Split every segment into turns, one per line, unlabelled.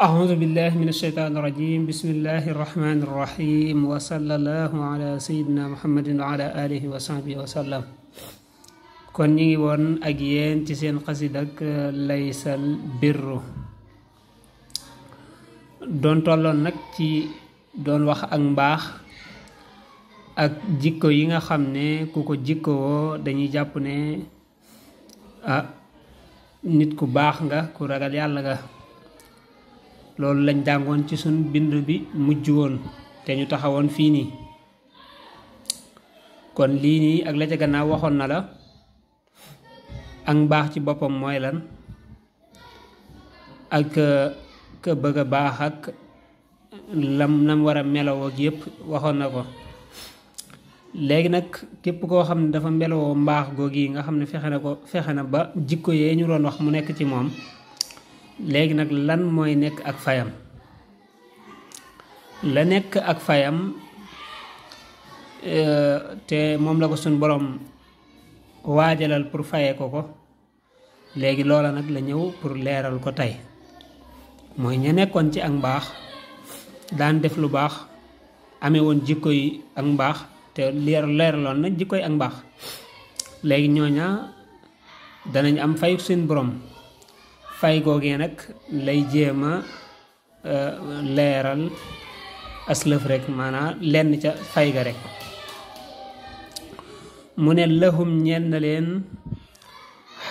أعوذ بالله من الشيطان الرجيم بسم الله الرحمن الرحيم وصلى الله على سيدنا محمد وعلى آله وصحبه وسلم kon ñi ngi woon ak yéen ci seen xasid ak laysal birru doon tolloon nag ci doon wax ak mbaax ak jikko yi nga xam ne ku ko jikkowoo dañuy jàpp ne nit ku baax nga ku ragal yàlla nga loolu lañ jàngoon ci sun bind bi mujj woon te ñu taxawoon fii nii kon lii nii ak la ca gannaaw waxoon na la ak mbaax ci boppam mooy lan ak ka bëgg a baax ak nam war a melowoo ak yépp waxoon na ko léegi nag képp koo xam ne dafa melowoo mbaax googi nga xam ne fexe na ba jikko yee ñu doon wax mu nekk ci moom léegi nag lan mooy nekk ak fayam la nekk ak fayam te moom la ko suñ boroom waajalal pour fayee ko léegi loola nag la ñëw pour leeral ko tey mooy ña nekkoon ci ak mbaax daan def lu baax amee woon jikko yi ak mbaax te leeraloon na jikko yi ak mbaax léegi ñooña danañ am fayu seen boroom fay googee nag lay jéema leeral aslëf rek maanaam lenn ca fay ga rek mu ne lahum ñeel na leen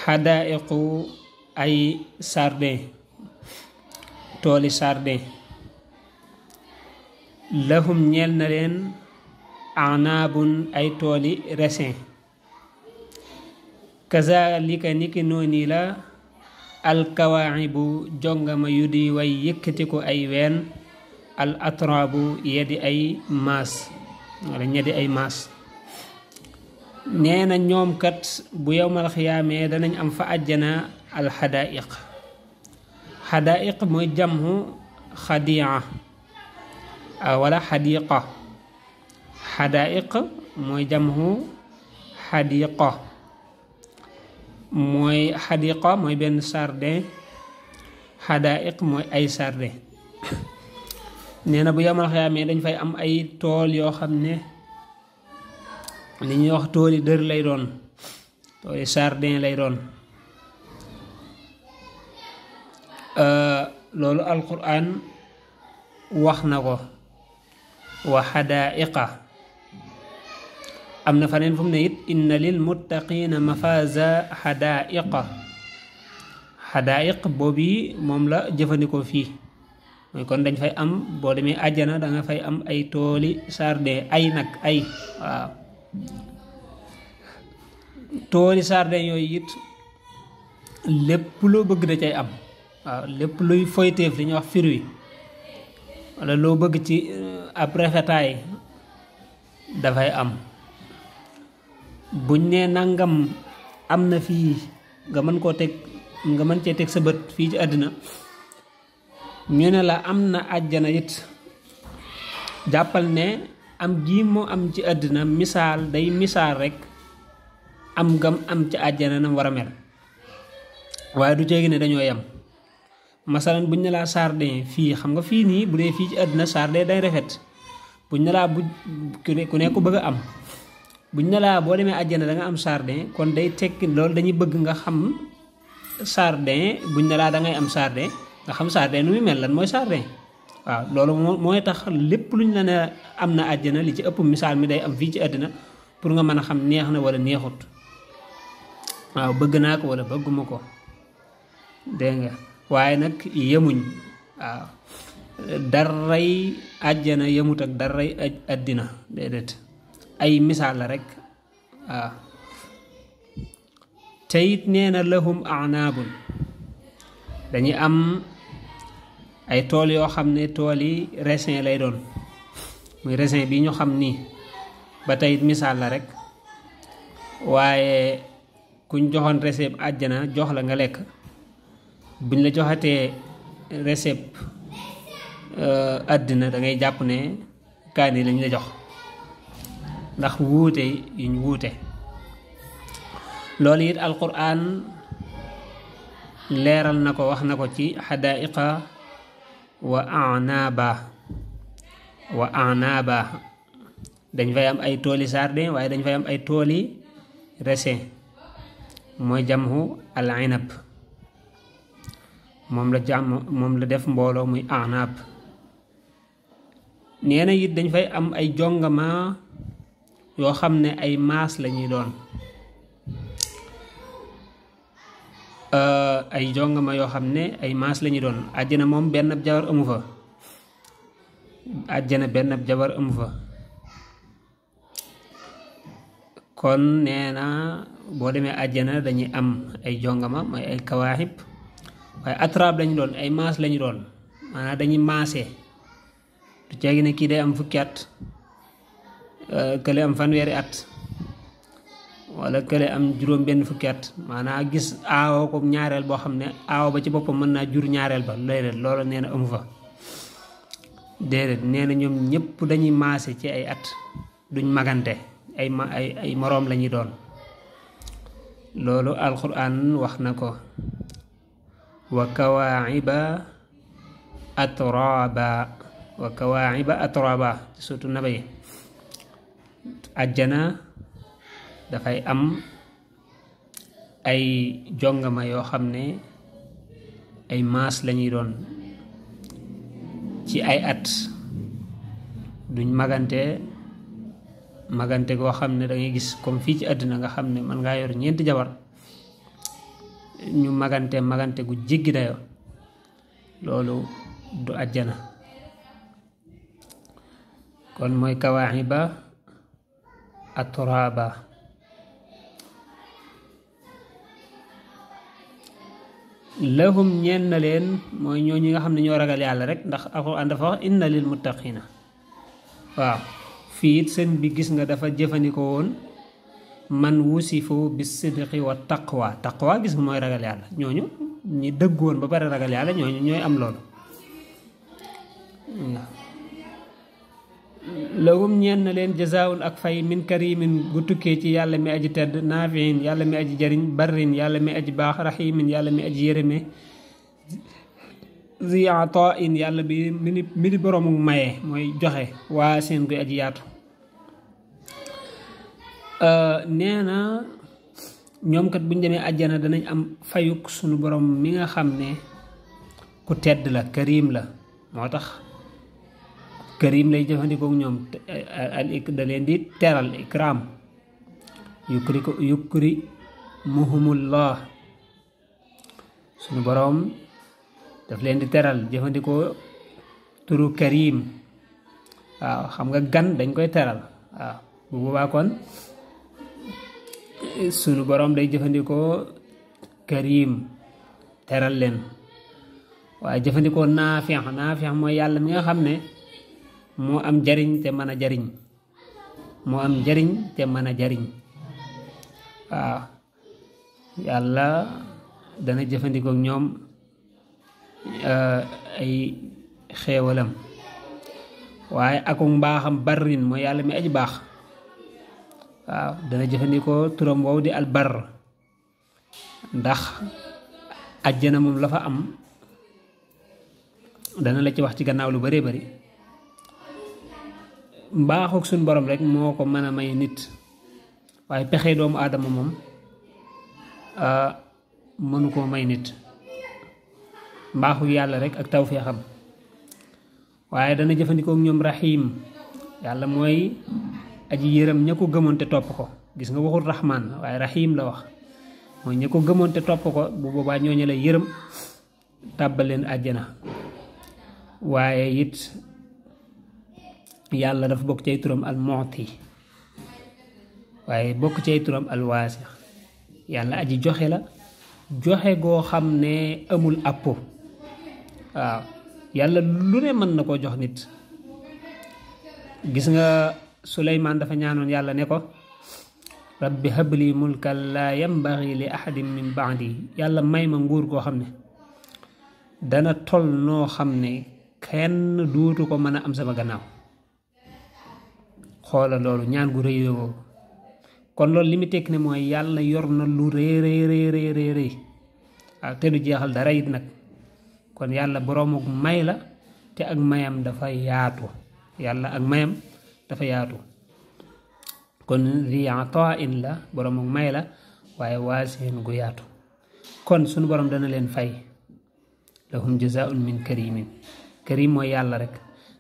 xadaa'iqu ay sardin tooli sardin lahum ñeel na leen anaabun ay tooli raisin kazalika niki nooni la alkawaaxibu jongama yu di way yëkkatiku ay ween al atraabu yedi ay maas wala ñedi ay maas nee na ñoom kat bu yowmal xiyaamee danañ am fa àjjana al xadaa'iq xadaa'iq mooy jamhu xadi'a wala xadiqa xadaa'iq mooy jamhu xadiqa mooy xadiqa mooy benn sardin xadaa'iq mooy ay sardin nee na bu yamal xiyaamee dañ fay am ay tool yoo xam ne li ñuy wax tooli dër lay doon tooli sardin lay doon loolu alquran wax na ko wa xadaa'iqa am na faneen fu mu ne it inna lil muttaqina mafaza xadaa'iq boobu moom la jëfandikoo fii mooy kon dañ fay am boo demee àjjana da nga fay am ay tooli sardin ay nag ay waaw tooli sardin yooyu it lépp loo bëgg da cay am waaw lépp luy foyteef li ñuy wax fruit wala loo bëgg ci ab rafetaay dafay am buñ nee nangam am na fii nga mën koo teg nga mën cee teg sa bët fii ci àddina ñu ne la am na àjjana it jàppal ne am gii moo am ci àddina misaal day misaal rek am gam am ci àjjana na war a mel waaye du ceegi ne dañoo yem masalan buñ ne laa sardin fii xam nga fii nii bu dee fii ci àddina sardin day rafet buñ ne laa ku ne ko bëgg a am buñ ne laa boo demee àjjana da nga am sardin kon day tekki loolu dañuy bëgg nga xam sardin buñ ne laa da ngay am sardin nga xam sardin nu muy mel lan mooy sardin waaw loolu mooy tax lépp luñ la ne am na àjjana li ci ëpp misaal mi day am fii ci àddina pour nga mën a xam neex na wala neexut waaw bëgg naa ko wala bëgguma ko dégg nga waaye nag yemuñ waaw daray àjjana yemut ak daray àddina déedéet ay misaal la rek waaw te it nee na lahum anaabun dañuy am ay tool yoo xam ne tool yi raisin lay doon muy raisin bi ñu xam nii ba tey it misaal la rek waaye kuñ joxoon recette àjjana jox la nga lekk buñ la joxatee recette àddina da ngay jàpp ne kaani lañ la jox ndax wuute yuñ wuute loolu it alquran leeral na ko wax na ko ci xadaa'iqa wa anaaba dañ fay am ay tooli sardin waaye dañ fay am ay tooli raisin mooy jamhu al inab moom la def mbooloo muy anaab. nee na it dañ fay am ay jongama yoo xam ne ay maas lañuy doon ay jongama yoo xam ne ay maas lañuy doon. àjjana moom benn ab jabar amu fa, àjjana benn ab jabar amu fa. kon nee na boo demee àjjana dañuy am ay jongama mooy ay kawaahib, waaye atraab lañu doon, ay maas lañu doon, maanaam dañuy maase. du ceegi ne kii day am fukki at kële am fanweeri at wala kële am juróom benn fukki at, maanaam gis aawo ko ñaareel boo xam ne aawo ba ci boppam mën naa jur ñaareel ba léeg-léeg loolu nee na amu fa. déedéet nee na ñoom ñëpp dañuy maase ci ay at, duñ magante, ay moroom lañuy doon. loolu alquran wax na ko wa kawaa'iba atraaba surtout naba yi. àjjana dafay am ay jongama yoo xam ne ay maas lañuy doon ci ay at, duñ magante goo xam ne da ngay gis comme fii ci àddina nga xam ne man ngaa yor 4 jabar ñu magante gu jéggi dayo. loolu du àjjana. kon mooy kawaaxiba atraaba. lahum ñeen na leen mooy ñooñu nga xam ne ñoo ragal yàlla rek, ndax alxuraan dafa wax inna lil muttaqina. waaw fii it seen bi gis nga dafa jëfandikoo woon man wusifu bis sidqi wa taqwa gis nga mooy ragal yàlla. ñooñu ñi dëggoon ba pare ragal yàlla ñooñu ñooy am loolu. lahum ñeen na leen jazaawun ak fay min karimin gu tukkee ci yàlla mi aji tedd, naafiin yàlla mi aji jariñ, barrin yàlla mi aji baax, rahimin yàlla mi aji yërëme, zi atain yàlla bi mi di boroomu maye mooy joxe, waa seen guy aji yaatu. nee na ñoom kat buñ demee àjjana danañ am fayuk sunu borom mi nga xam ne ku tedd la, karim la. moo tax karim lay jëfandikoo ak ñoom da leen di teral, ikram, yukri muhumullah. sunu borom daf leen di teral, jëfandikoo turu karim. waaw xam nga gan dañ koy teral. waaw bu boobaa kon sunu borom day jëfandikoo karim teral leen. waaye jëfandikoo naafiix mooy yàlla mi nga xam ne moo am jariñ te mën a jariñ, waaw yàlla dana jëfandikoo ak ñoom ay xéewalam. waaye akum mbaaxam barrin mooy yàlla mi aji baax. waaw dana jëfandikoo turam woowu di albar, ndax àjjana moom la fa am dana la ci wax ci gannaaw lu bëree bëri. mbaaxuk suñ borom rek moo ko mën a may nit, waaye pexe doomu aadama moom mënu koo may nit. mbaaxu yàlla rek ak tawfeexam. waaye dana jëfandikoo ak ñoom rahim, yàlla mooy aji yërëm ña ko gëmoon te topp ko. gis nga waxul rahman waaye rahim la wax, mooy ña ko gëmoon te topp ko. bu boobaa ñooñu lay yërëm tàbbal leen àjjana. waaye it yàlla dafa bokk ci ay turam al mu'ti, waaye bokk ci ay turam al waasix. yàlla aji joxe la, joxe goo xam ne amul àppo. waaw yàlla lu ne mën na koo jox nit. gis nga Suleymaan dafa ñaanoon yàlla ne ko rabbi habli mulkan laa yambaxi li ahadin min baadi. yàlla may ma nguur goo xam ne dana tol noo xam ne kenn duutu ko mën a am sama gannaaw. xoola loolu ñaan gu rëy yoo. kon loolu li mu tekk ne mooy yàlla yor na lu rëy waaw te du jeexal dara it nag. kon yàlla boroomu may la te ak mayam dafa yaatu yàlla ak mayam dafa yaatu kon zi atain la borom ak may la waaye waasiin gu yaatu kon sunu borom dana leen fay lahum jazaun min karimin karim mooy yàlla rek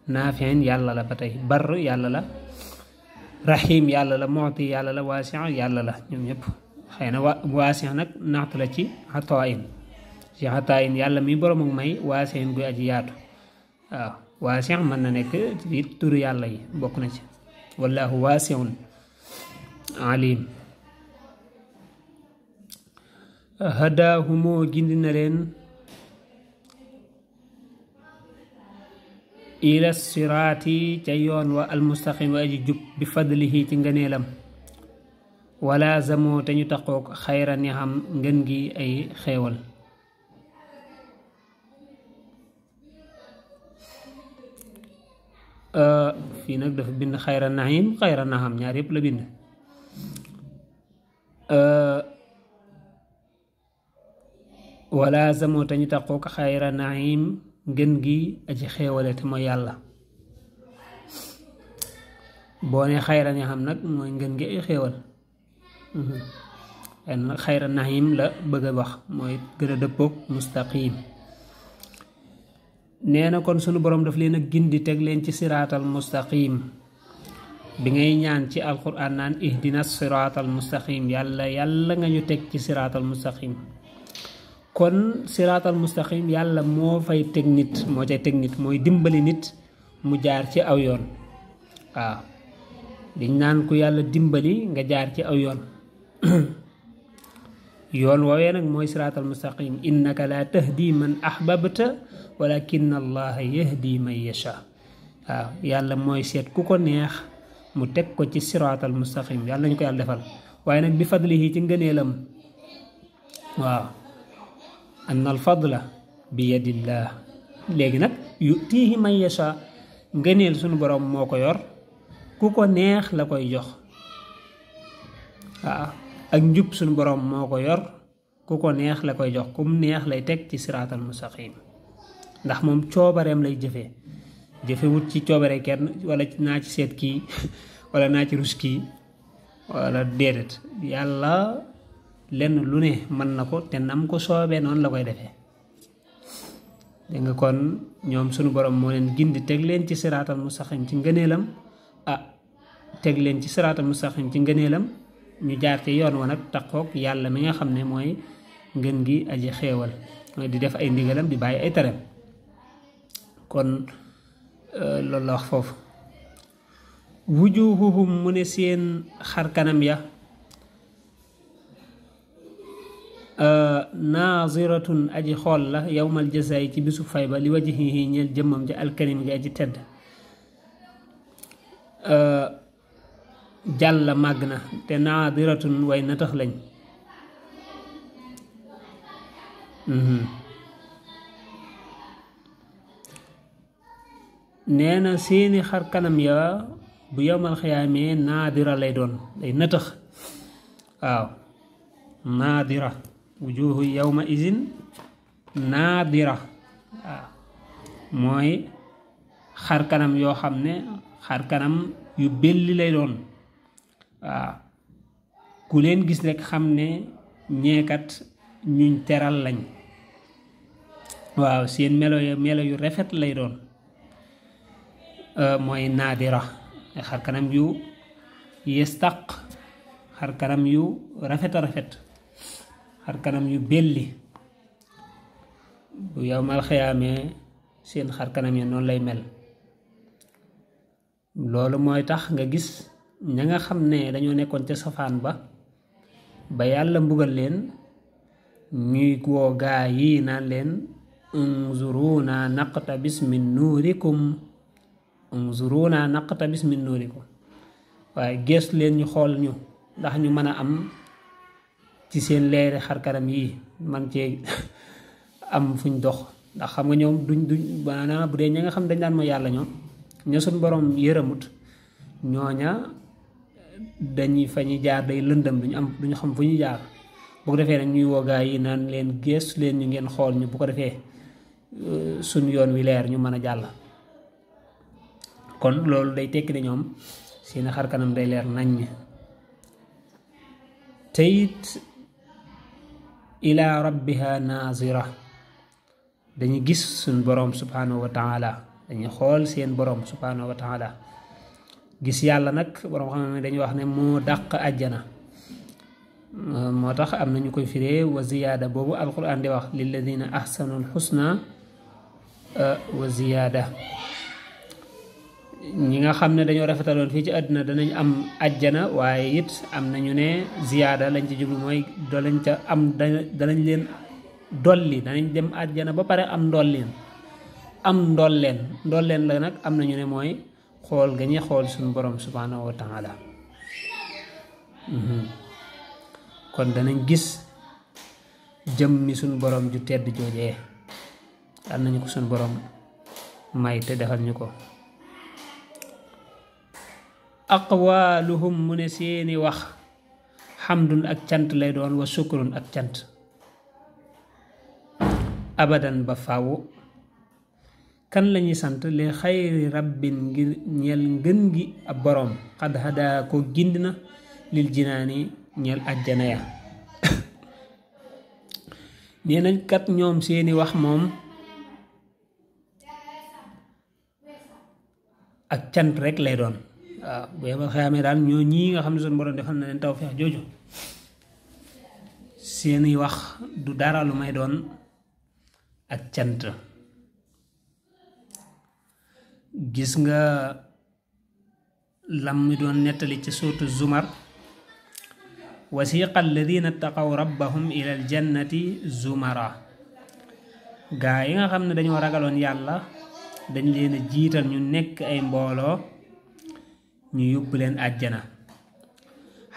naafiin yàlla la ba tey bar yàlla la rahim yàlla la mu'ti yàlla la waasi yàlla la ñoom ñëpp xëy na waasi nag naxtu la ci atain ci atain yàlla mi borom ak may waasiin gu aji yaatu waaw waasi mën na nekk ci turu yàlla yi bokk na ci wallahu waasiun alim hadaahumoo gindi na leen ila siraati ca yoon wa almustaqim wa aji jub bi fadlihi ci ngëneelam wala zamoo te ñu taqook xayra ni xam ngën gi ay xeewal fii nag dafa bind xayra naim xayra naxam ñaar yëpp la bind wala zamoo te ñu taqook xayra naim ngën gi aji xeewale te mooy yàlla boo ne xayra ni xam nag mooy ngën gi ay xeewal xayra naim la bëgg a wax mooy gën a dëppook mustaqim nee na kon sunu borom daf leen a gindi teg leen ci siraatal mustaqim bi ngay ñaan ci alquran naan ihdina siraatal mustaqim yàlla nga ñu teg ci siraatal mustaqim kon siraatal mustaqim yàlla moo fay teg nit moo cay teg nit mooy dimbali nit mu jaar ci aw yoon waaw diñ naan ku yàlla dimbali nga jaar ci aw yoon yoon woowee nag mooy siraatal mustaqim innaka la tahdi man ahbabta walakin allaha yahdi man yasha waaw yàlla mooy seet ku ko neex mu teg ko ci siraatal mustaqim yàlla nañu ko yàlla defal waaye nag bi fadlihi ci ngëneelam waaw anna al fadla bi yadillah léegi nag yutihi man yasha ngëneel sunu borom moo ko yor ku ko neex la koy jox waaw ak njub sunu borom moo ko yor ku ko neex la koy jox kum neex lay teg ci siraatal mustaqim ndax moom coobareem lay jëfe wut ci coobare kenn wala naa ci seet kii wala naa ci rus kii wala déedéet yàlla lenn lu ne mën na ko te nam ko soobee noonu la koy defee dégg nga kon ñoom sunu borom moo leen gindi teg leen ci siraatal mustaqim ci ngëneelam teg leen ci siraatal mustaqim ci ngëneelam ñu jaar ci yoon wa nag taqoog yàlla mi nga xam ne mooy ngën gi aji xeewal mooy di def ay ndigalam di bàyyi ay tereem kon loolu la wax foofu wujuhuhum mu ne seen xar kanam ya naaziratun aji xool la yawmal jazaay ci bisu fay ba li wajhihi ñeel jëmmam ja alkarim gi aji tedd jàll màgg na te naadiratun way natax lañ nee na seeni xar kanam ya bu yowmal xiyaamee naadira lay doon day natax waaw naadira wujuhu yawma izin naadira waaw mooy xar kanam yoo xam ne xar kanam yu belli lay doon waaw ku leen gis rek xam ne ñeekat ñuñ teral lañ waaw seen melo yu rafet lay doon mooy naadira xar kanam yu yestaq xar kanam yu rafet a rafet xar kanam yu belli bu yawmal xiyaamee seen xar kanam yi noonu lay mel loolu mooy tax nga gis ña nga xam ne dañoo nekkoon ca safaan ba yàlla mbugal leen ñuy woo gaa yi naan leen unzuruna naqtabis min nuurikum unzuruna naqtabis min nuurikum waaye geestu leen ñu xool ñu ndax ñu mën a am ci seen leeri xarkanam yi man cee am fuñ dox ndax xam nga ñoom duñ maanaam bu dee ña nga xam dañ daan mooy yàlla ñoom ña suñ borom yërëmut ñooña dañuy fa ñuy jaar day lëndëm duñu xam fu ñu jaar bu ko defee nag ñuy woogaa yi naan leen geestu leen ñu ngeen xool ñu bu ko defee suñ yoon wi leer ñu mën a jàll kon loolu day tekki ne ñoom seen xar kanam day leer naññ te it ila rabbiha nazira dañuy gis suñ boroom subhanahu wa taala dañuy xool seen boroom subhanahu wa taala gis yàlla nag boroom xam ne dañuy wax ne moo dàq àjjana moo tax am na ñu koy firee wa ziyaada boobu alquran di wax lilladina ahsanul husna wa ziyaada ñi nga xam ne dañoo rafetaloon fii ci àdduna danañ am àjjana waaye it am nañu ne ziyaada lañ ci jublu mooy dolañ ca am danañ leen dolli danañ dem àjjana ba pare am ndolleen ndolleen la nag am nañu ne mooy xool ga ñuy xool suñu borom subhanahu wa taala kon danañ gis jëmmi suñu borom ju tedd joojee yal nañu ko suñu borom may te defal ñu ko aqwaaluhum mu ne seeni wax xamdun ak cant lay doon wa sukurun ak cant abadan ba faw kan lañuy sant li xayri rabbin ngir ñeel ngën gi ab boroom xad hadaa ko gind na lil jinaani ñeel àjjana ya nee nañ kat ñoom seeni wax moom ak cant rek lay doon waaw bu yemal xayaamee daal ñoo ñii nga xam ne suñu borom defal na leen tawfeex jooju seeni wax du dara lu may doon ak cant gis nga lam mi doon nettali ci suuratu Zumar wasiqa alladina taqaw rabbahum ila aljannati zumara gaa yi nga xam ne dañoo ragaloon yàlla dañ leen a jiital ñu nekk ay mbooloo ñu yóbbu leen àjjana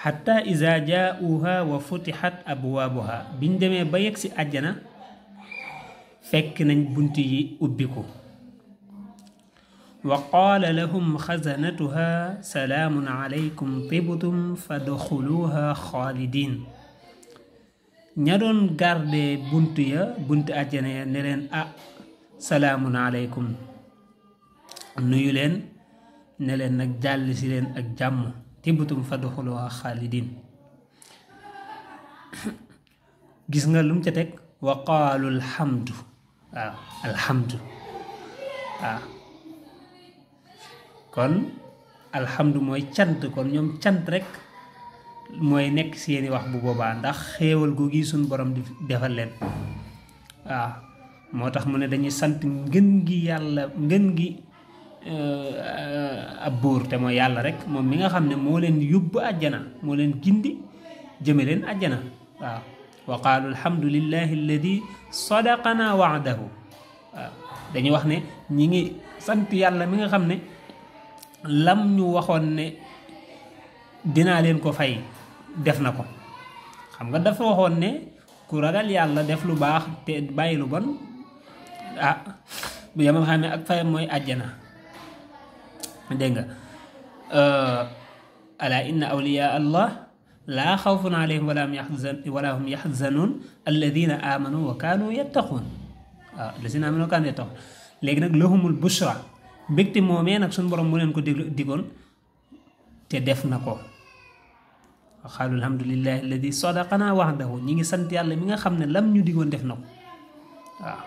xatta iza jaauha wa futixat abwaabuha biñ demee ba yegg si àjjana fekk nañ bunt yi ubbiku wa qaala lahum xasanatuha salaamun alaykum tibtum fadxuluha xaalidin ña doon garde bunt àjjana ya ne leen salaamun alaykum nuyu leen ne leen nag jàll si leen ak jàmm tibtum fadxuluha xaalidin gis nga lum ca teg wa qaalu alhamdu waaw alhamdu waaw kon alhamdu mooy cant kon ñoom cant rek mooy nekk seeni wax bu boobaa ndax xéewal gu gi suñ borom di defal leen waaw moo tax mu ne dañuy sant ngën gi yàlla ngën gi ab buur te mooy yàlla rek moom mi nga xam ne moo leen yóbbu àjjana moo leen gindi jëme leen àjjana waaw wa qaalu alhamdulillahi alladi sadaqana waadahu waaw dañuy wax ne ñi ngi sant yàlla mi nga xam ne lam ñu waxoon ne dinaa leen ko fay def na ko xam nga dafa waxoon ne ku ragal yàlla def lu baax te bàyyi lu bon bu yamal xam ne ak fayam mooy àjjana dégg nga ala inna awliya allah laa xawfun alayhim wala hum yaxzanuun alladina amanu wa kaanu yattaquun waaw alladina amanu wa kaanu yattaquun léegi nag lahumul bushra mbégte moomee nag suñu borom mu leen ko digoon te def na ko wa qaalu alhamdulillahi alladi sadaqana wa'dahu ñi ngi sant yàlla mi nga xam ne lam ñu digoon def na ko waaw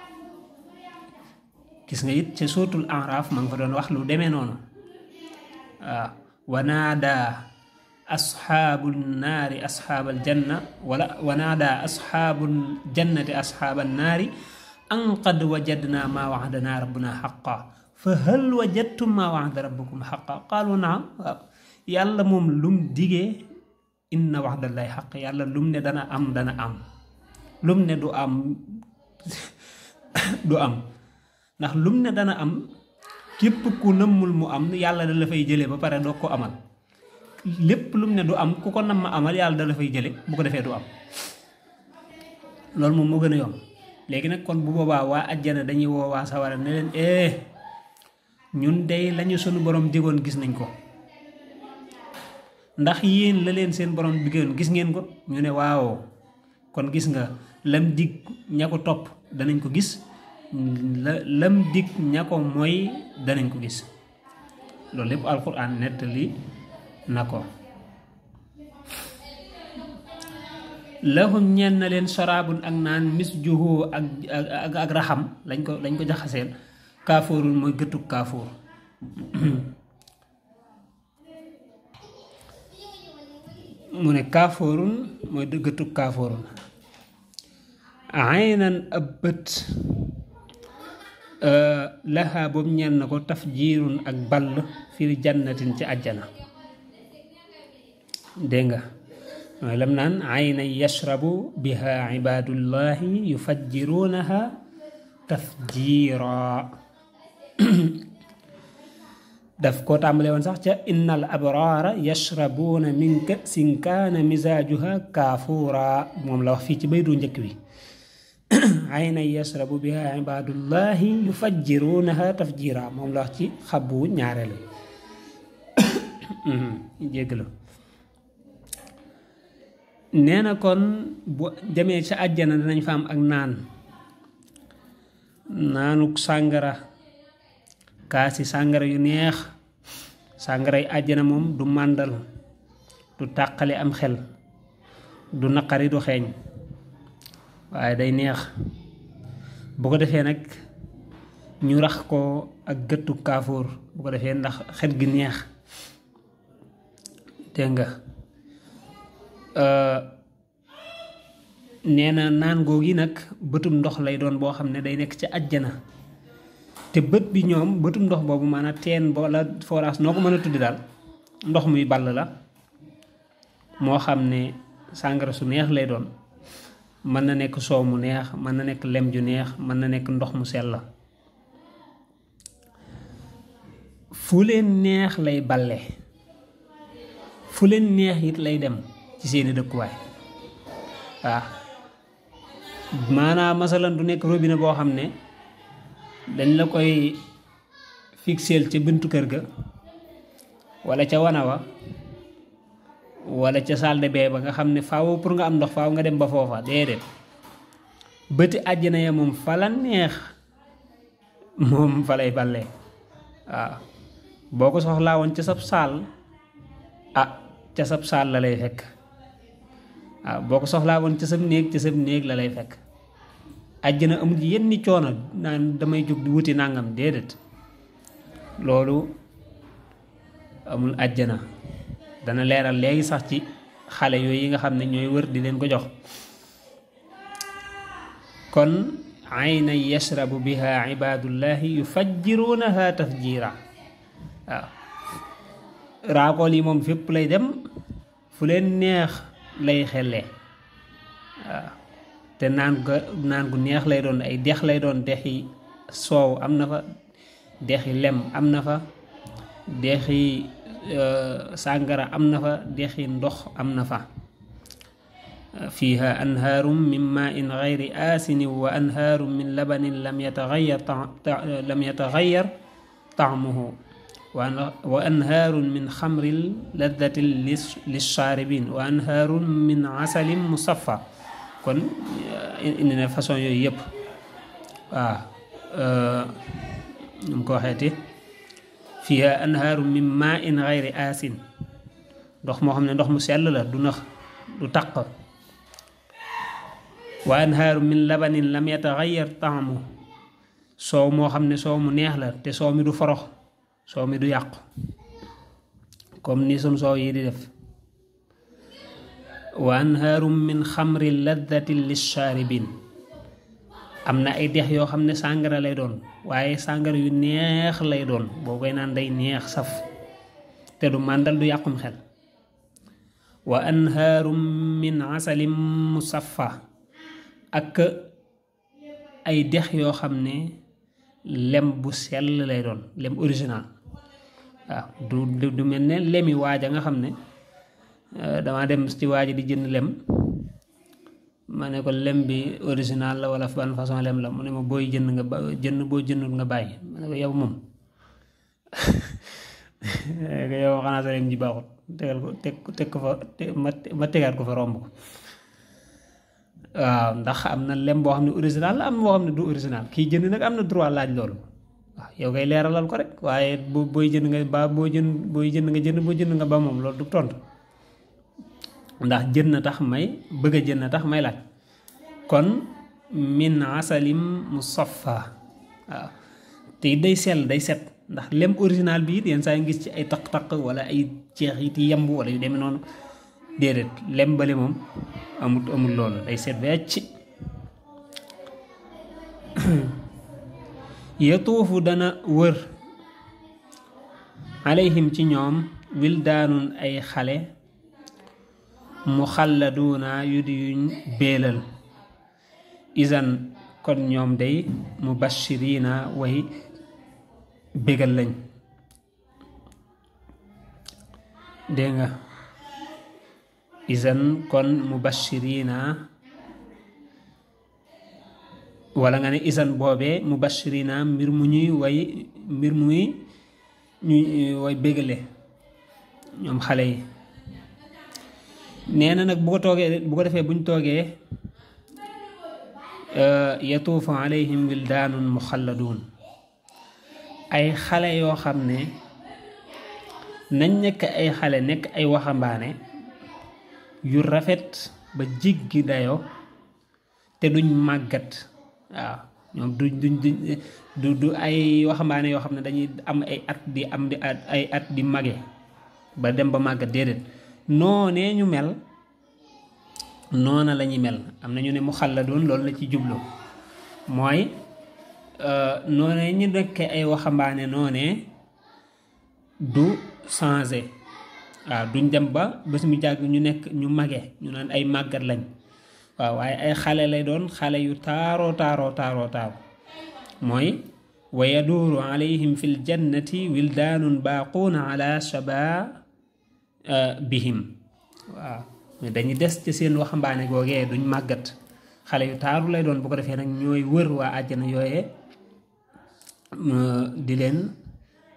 gis nga it ca suuratul A'raaf ma nga fa doon wax lu demee noonu waaw wa naada asxaabul naari asxaabal janna wala wa naada asxaabul jannati asxaabal naari an qad wajadna maa wa'adana rabbuna haqqan fa hal wajadtum maa wa'ada rabbukum haqqan qaalu naam waaw yàlla moom lum digee inna wa'dallahi haqq yàlla lum ne dana am lum ne du am du am ndax lum ne dana am képp ku nëmmul mu am yàlla da la fay jële ba pare doo ko amal lépp lum ne du am ku ko nam ma amal yàlla da la fay jële bu ko defee du am loolu moom moo gën a yomb léegi nag kon bu boobaa waa àjjana dañuy woo waa sawara ne leen ñun dey lañu sunu borom digoon gis nañ ko ndax yéen la leen seen borom digoon gis ngeen ko ñu ne waaw kon gis nga lam dig ña ko topp danañ ko gis lam dig ña ko mooy danañ ko gis loolu lépp alquran nettali na ko. lahum ñeen na leen saraabun ak naan misjuhu ak raxam lañ ko jaxaseel kaafoorun mooy gëtug kaafoor mu ne kaafoorun mooy gëtug kaafoorun aynan ab bët laha boobu ñeen na ko tafjiirun ak ball fil jannatin ci àjjana dégg nga mooy lam naan ayna yashrabu biha ibadullahi yufajjirunaha tafjira daf ko tàmbale woon sax ca innal abrara yashrabuuna min ka'sin kaana misaajuha kaafuura moom la wax fii ci baydu njëkk wi ayna yashrabu biha ibadullahi yufajjirunaha tafjira moom la wax ci xabu ñaareelu jéggalu nee na kon bu demee ca àjjana dinañ fa am ak naanuk sàngara kaasi sàngara yu neex sàngaray àjjana moom du màndal du tàqale am xel du naqari du xeeñ waaye day neex bu ko defee nag ñu rax ko ak gëttu kaafoor bu ko defee ndax xet gi neex dégg nga nee na naan googi nag bëtum ndox lay doon boo xam ne day nekk ci àjjana te bët bi ñoom bëtum ndox boobu maanaam teen wala forage noo ko mën a tuddi daal ndox muy ball la moo xam ne sàngara su neex lay doon mën na nekk soow mu neex mën na nekk lem ju neex mën na nekk ndox mu sell la fu leen neex lay balle fu leen neex it lay dem ci seeni dëkkuwaay waaw maanaam masalan du nekk robinet boo xam ne dañ la koy fixeel ca buntu kër ga wala ca wana wa wala ca salle de bain ba nga xam ne faaw pour nga am ndox faaw nga dem ba foofa déedéet bëti àjjana ya moom fa la neex moom fa lay ballee waaw boo ko soxlaa woon ca sab saal ca sab saal la lay fekk waaw boo ko soxlaa woon ca sab néeg la lay fekk àjjana amul yenn coono naan damay jóg di wuti nangam déedéet loolu amul àjjana dana leeral léegi sax ci xale yooyu yi nga xam ne ñooy wër di leen ko jox kon ayna yashrabu biha ibadullahi yufajjirunaha tafjira waaw raakool yi moom fépp lay dem fu leen neex lay xellee waaw te naan gu neex lay doon ay dex lay doon dexi soow am na fa dexi lem am na fa dexi sàngara am na fa dexi ndox am na fa fiiha anhaarum min maa'in gayri aasinin wa anhaarum min labanin lam yataxayyar ta'muhu wa anhaarun min xamrin laddatin lishaaribin wa anhaarun min asalin musaffa kon indi na façon yooyu yëpp waaw nu mu ko waxeeti fiha anhaaru min maa in gayri aasin ndox moo xam ne ndox mu sell la du nax du taq wa anhaaru min labanin lam yataxayyar taamu soow moo xam ne soow mu neex la te soow mi du forox soow mi du yàqu comme ni sun soow yi di def wa anhaarum min xamri laddatin lishaaribin am na ay dex yoo xam ne sàngara lay doon waaye sàngara yu neex lay doon boo koy naan day neex saf te du màndal du yàqum xel wa anhaarum min asalin musaffa ak ay dex yoo xam ne lem bu sell lay doon lem original waaw du mel ne lemi waaja nga xam ne dama dem ci waaji di jënd lem ma ne ko lem bi original la wala ban façon lem la mu ne ma booy jënd nga boo jëndul nga bàyyi ma ne ko yow moom yow xanaa sa lem ji baaxut teg ko fa ma tegaat ko fa romb ko waaw ndax am na lem boo xam ne original la am boo xam ne du original kii jënd nag am na droit laaj loolu yow ngay leeralal ko rek waaye booy jënd nga ba boo jënd nga ba moom loolu du tontu ndax jën na tax may bëgg a jën na tax may laaj kon min asalim musaffa waaw te day sell day set ndax lem original bi it yenn saa yi gis ci ay taq-taq wala ay ceex it yemb wala yu demee noonu déedéet lem bale moom amul loolu day set wecc yatuufu dana wër alayhim ci ñoom wildaanun ay xale muxalladuuna yu di yuñ béelal isan kon ñoom day mubashiriina way bégal lañ dégg nga isan kon mubashiriina wala nga ne isan boobee mubashirina mbir mu ñuy way bégale ñoom xale yi nee na nag bu ko defee buñ toogee yatuufu alayhim wildaanun muxalladuun ay xale yoo xam ne nañ nekk ay xale nekk ay waxambaane yu rafet ba jiggi dayo te duñ màggat waaw ñoom du ay waxambaane yoo xam ne dañuy am ay at di mage ba dem ba màggat déedéet noonee ñu mel noona la ñuy mel am na ñu ne mu xalladoon loolu la ci jublu mooy noonee ñu nekkee ay waxambaane noonee du changé waaw duñ dem ba bés mu jàgg ñu nekk ñu mage ñu naan ay màggat lañ waaw waaye ay xale lay doon xale yu taaroo mooy wa yaduuru alayhim fil jannati wildaanun baaquuna ala shabaabihim waaw mais dañuy des ci seen waxambaane googee duñ màggat xale yu taaru lay doon bu ko defee nag ñooy wër waa àjjana yooyee di leen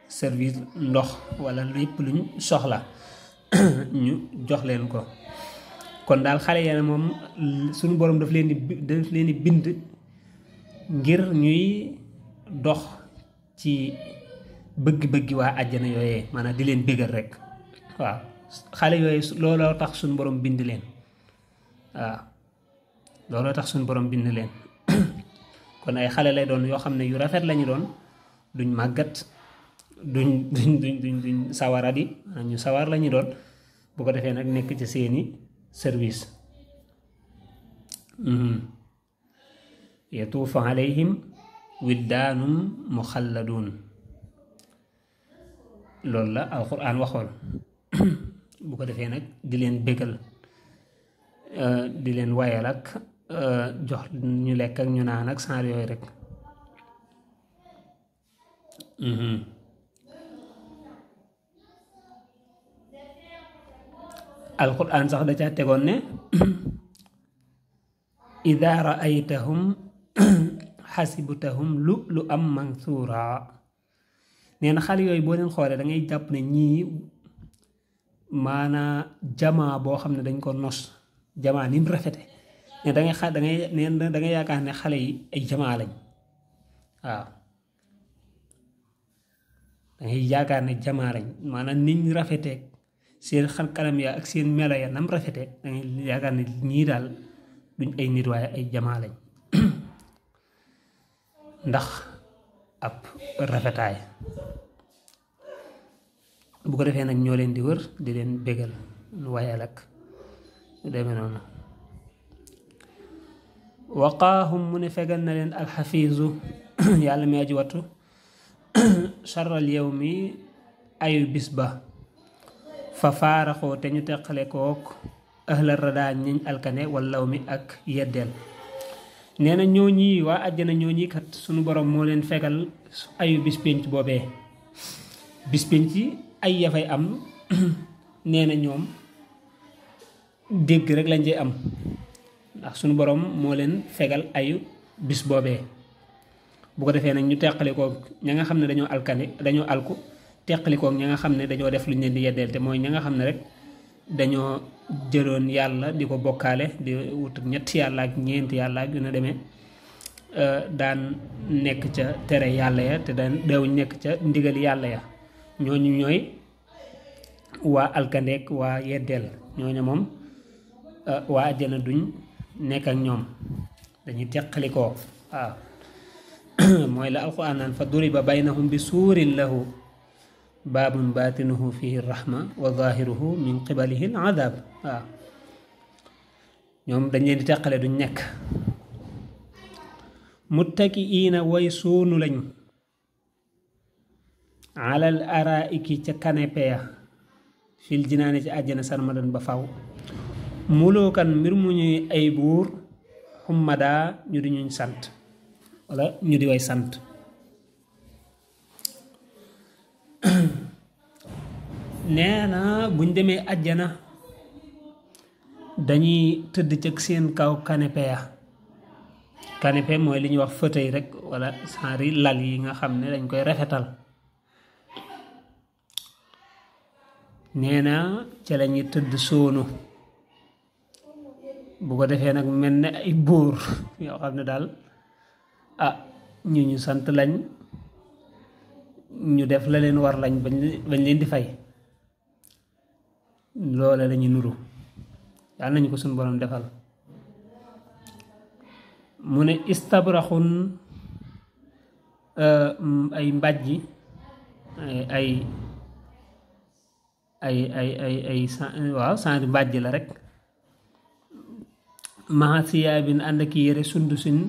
service ndox wala lépp luñ soxla ñu jox leen ko kon daal xale ya moom suñu borom daf leen di bind ngir ñuy dox ci bëgg-bëggi waa àjjana yooyee maanaam di leen bégal rek waaw xale yooyu looloo tax suñu borom bind leen waaw looloo tax suñu borom bind leen kon ay xale lay doon yoo xam ne yu rafet lañu doon duñ màggat duñ sawaradi maanaam ñu sawar lañu doon bu ko defee nag nekk ci seeni service yatuufu alayhim wildaanum muxalladuun loolu la alquran waxoon bu ko defee nag di leen bégal di leen wayal ak jox ñu lekk ak ñu naan ak saar yooyu rek alquran sax da caa tegoon ne ida raaytahum xasibtahum lu am mansuura nee na xale yooyu boo leen xoolee da ngay jàpp ne ñii maanaa jamaa boo xam ne dañ ko nos jamaa ni mu rafete ne da ngay yaakaar ne xale yi ay jamaa lañ waaw da ngay yaakaar ne jamaa lañ maanaam niñ rafeteeg seen xar kanam ya ak seen melo ya nam rafete da ngay yaakaar ne ñii daal duñ ay nit waaye ay jamaa lañ ndax ab rafetaay bu ko defee nag ñoo leen di wër di leen bégal nu wayal ak lu demee noonu waqaahum mu ne fegal na leen alxafiisu yàlla mi aji wattu charral yawmi ayu bis ba fa faaraxoo te ñu teqale kook ahla radaa ñiñ alkane wallaw mi ak yeddeel nee na ñoo ñii waa àjjana ñoo ñii kat sunu borom moo leen fegal ayu bis pénc boobee bis pénc ay ya fay am nee na ñoom dégg rek lañ cee am ndax sunu borom moo leen fegal ayu bis boobee bu ko defee nag ñu teqalikook ña nga xam ne dañoo alku teqalikook ña nga xam ne dañoo def lu ñu leen di yeddeel te mooy ña nga xam ne rek dañoo jëloon yàlla di ko bokkaale di wut ñetti yàlla ak ñeenti yàlla ak yu na demee daan nekk ca tere yàlla ya te daan daawuñ nekk ca ndigal yàlla ya ñooñu ñooy waa alkandeek waa yeddeel ñooñu moom waa àjjana duñ nekk ak ñoom dañuy teqalikoo waaw mooy la alquran naan fa duriba baynahum bi suurin lahu baabun baatinuhu fihi rahma wa zahiruhu min qibalihi al adab waaw ñoom dañ leen di teqale duñ nekk muttakiina way suunu lañ alal araiki ca kanepe ya fil jinaane ci àjjana sarmadan ba faw mulookan mbir mu ñuy ay buur xummadaa ñu di ñuñ sant wala ñu di way sant nee na buñ demee àjjana dañuy tëdd ci seen kaw canapé ya canapé mooy li ñuy wax fauteuil rek wala saari lal yi nga xam ne dañ koy rafetal nee na ca la ñuy tëdd soonu bu ko defee nag mel ne ay buur yoo xam ne daal ñu sant lañ ñu def la leen war lañ bañ leen di fay loola lañu nuru yàlla nañu ko suñu borom defal mu ne istabraxun ay mbàjji waaw sanri mbàjji la rek maha siyaabin ànd ak yére sundusin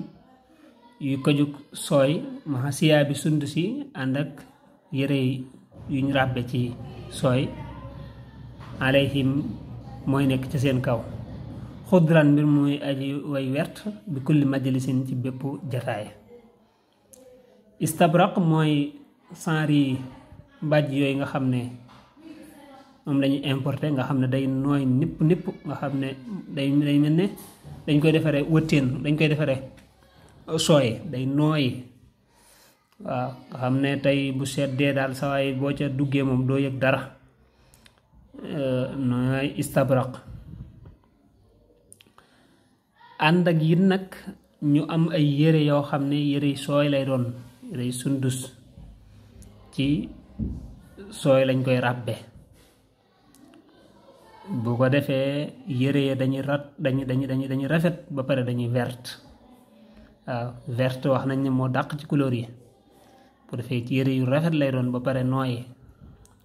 yu ko jug sooy maha siyaabi sundusi ànd ak yére yuñ ràbbe ci sooy alayhim mooy nekk ci seen kaw xudran mbir muy aji way wert bi kulli majlisin ci bépp jataay istabraq mooy sanri mbàjj yooyu nga xam ne moom lañuy importé nga xam ne day nooy nipp nga xam ne day mel ne dañ koy defaree wëttéen dañ koy defaree sooy day nooy waaw nga xam ne tey bu seddee daal sawaay boo ca duggee moom doo yëg dara nooy istabraq ànd ak yit nag ñu am ay yére yoo xam ne yére sooy lay doon yére sundus ci sooy lañ koy ràbbe bu ko defee yére ya dañuy rafet ba pare dañuy verte waaw verte wax nañ ne moo dàq ci couleur yi bu defee ci yére yu rafet lay doon ba pare nooy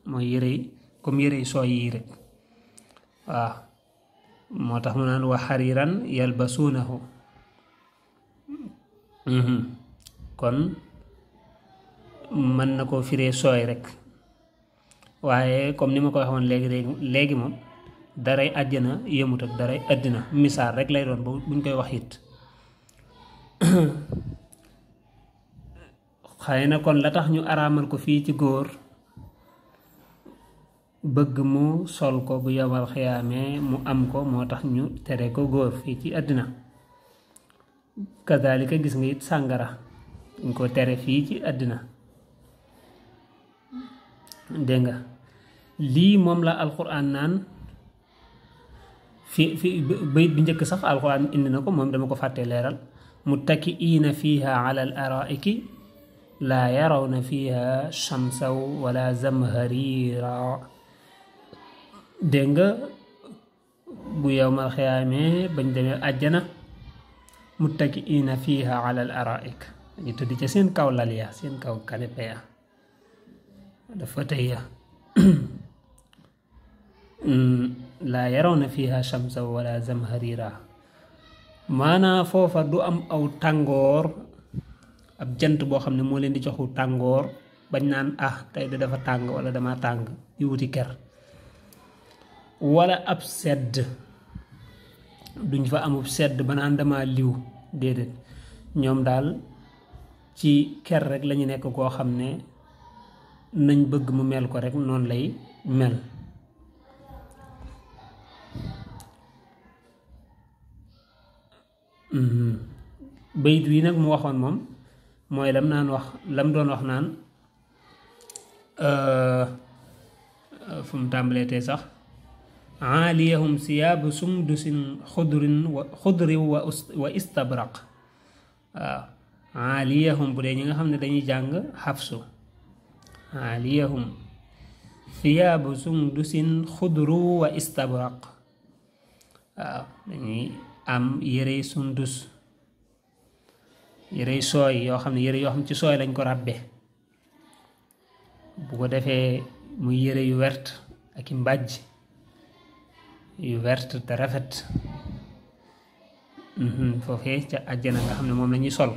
mooy yére yi comme yére yu sooy yi rek waaw moo tax mu naan wa xariran yalbasuunahu kon mën na koo firee sooy rek waaye comme ni ma ko waxoon léegi moom daray àjjana yëmut ak daray àddina misaal rek lay doon buñ koy wax it xëy na kon la tax ñu araamal ko fii ci góor bëgg mu sol ko bu yomal xiyaamee mu am ko moo tax ñu tere ko góor fii ci àddina kazalika gis nga it sàngara ñu ko tere fii ci àddina dégg nga lii moom la alquran naan fi bayit bi njëkk sax alquran indi na ko moom dama ko fàtte leeral muttaki'iina fiiha ala al araa'iki laa yarawna fiiha shamsaw wala zamharira dégg nga bu yowmal xiyaamee bañ demee àjjana muttaki'iina fiiha ala al araa'ik ñu tëdd ca seen kaw lal ya seen kaw canapé ya dafa tey ya laa yarawna fiha shamsa wala zamharira maanaa foofa du am aw tàngoor ab jant boo xam ne moo leen di joxu tàngoor bañ naan tey de dafa tàng wala dama tàng di wuti ker wala ab sedd duñ fa amub sedd ba naan dama liw déedéet ñoom daal ci ker rek lañu nekk koo xam ne nañ bëgg mu mel ko rek noonu lay mel bayit wi nag mu waxoon moom mooy lam doon wax naan fu mu tàmbalee tey sax aaliyahum siyaabu sumdusin xudrin wa istabraq waaw aliyahum bu dee ñi nga xam ne dañuy jàng xafsu aliyahum thiyaabu sundusin xudru wa istabraq waaw dañuy am yërey sundus yërey sooy yoo xam ne yëre yoo xam ci sooy lañ ko ràbbe bu ko defee muy yëre yu wert ak i mbàjj yu wert te rafet foofee ca àjjana nga xam ne moom la ñuy sol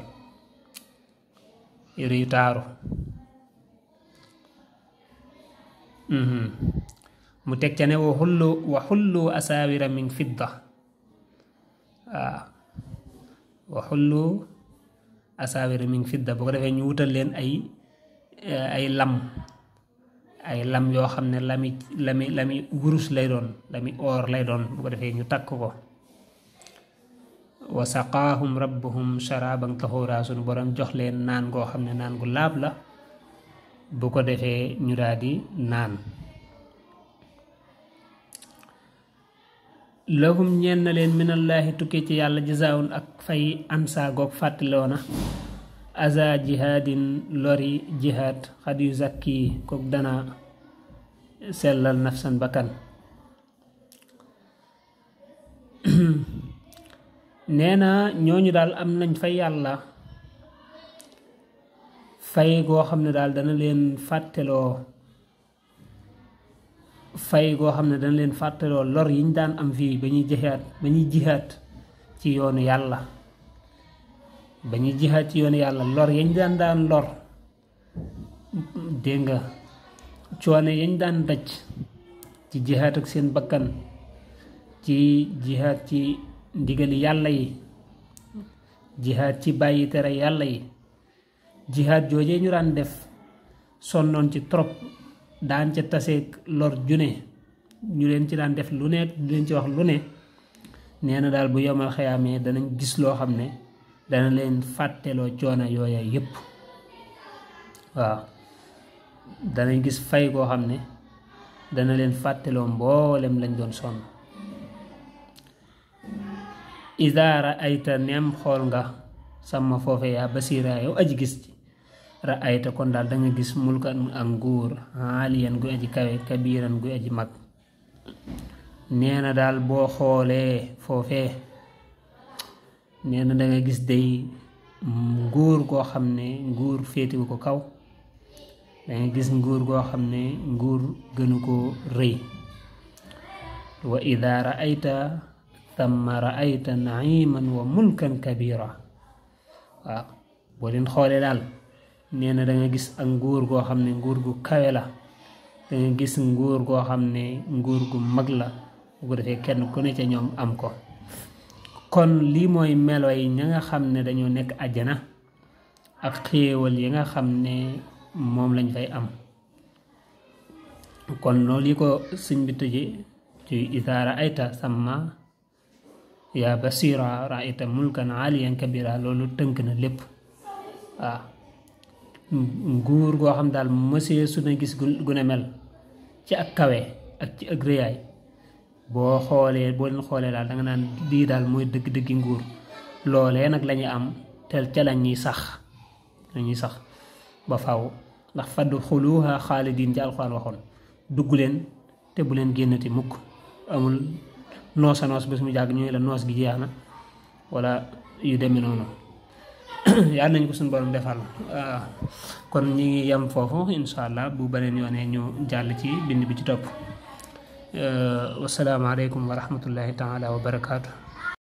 yëre yu taaru mu teg ca ne wa xullu asaawira min fidda waaw wa xullu asaawira min fidda bu ko defee ñu wutal leen ay lam yoo xam ne lami wurus lay doon lami oor lay doon bu ko defee ñu takk ko wa saqaahum rabbuhum sharaban tahura sunu borom jox leen naan goo xam ne naan gu laab la bu ko defee ñu daal di naan lahum ñeen na leen minallaahi tukkee ci yàlla jazaawun ak fay ansa goog fàttaloona aza jihaadin lori jihaad xad yu zakki kook dana sellal nafsan bakkan nee na ñooñu daal am nañ fay yàlla fay goo xam ne daal dana leen fàtteloo lor yiñ daan am fii ba ñuy jihaat ci yoonu yàlla lor yañ daan lor dégg nga coono yañ daan daj ci jihaat ak seen bakkan ci jihaat ci ndigali yàlla yi jihaat ci bàyyi tere yàlla yi jihaat joojee ñu daan def sonnoon ci trop daan ca taseeg lor june ñu leen ci daan def lu ne du leen ci wax lu ne nee na daal bu yomal xayaamee danañ gis loo xam ne dana leen fàtteloo coono yooya yépp waaw danañ gis fay koo xam ne dana leen fàtteloo mboolem lañ doon sonn idaa ra'ayta neem xool nga sama foofe yaa basiira yow aji gis ci ra'ayta kon daal danga gis mulkan ak nguur aaliyan gu aji kawe kabiiran gu aji mag nee na daal boo xoolee foofee nee na danga gis day nguur goo xam ne nguur féetiwu ko kaw danga gis nguur goo xam ne nguur gënu ko rëy wa idaa ra'ayta tamma ra'ayta naiman wa mulkan kabira waaw boo leen xoolee daal nee na danga gis ak nguur goo xam ne nguur gu kawe la danga gis nguur goo xam ne nguur gu mag la bu ko defee kenn ku ne ca ñoom am ko kon lii mooy melo yi ña nga xam ne dañoo nekk àjjana ak xéewal yi nga xam ne moom lañ fay am kon loolu yi ko sëñ bi tëje ci idaa ra'ayta samma yaa basira ra'ayta mulkan aliyan kabira loolu tënk na lépp waaw nguur goo xam daal mësee su na gis gu ne mel ci ak kawe ak ci ak rëyaay boo leen xoolee daal danga naan lii daal mooy dëgg-dëggi nguur loolee nag lañuy am tel ca lañuy sax ba faw ndax fadxuluha xaalidin ci alxuraan waxoon dugg leen te bu leen génnati mukk amul noosa noos bés mu jàgg ñu la noos gi jeex na wala yu demee noonu yàlla nañ ko suñu borom defal kon ñi ngi yem foofu insha allah bu beneen yoonee ñu jàll ci bind bi ci topp wasalaamaaleykum wa rahmatullahi taala wa barakaatu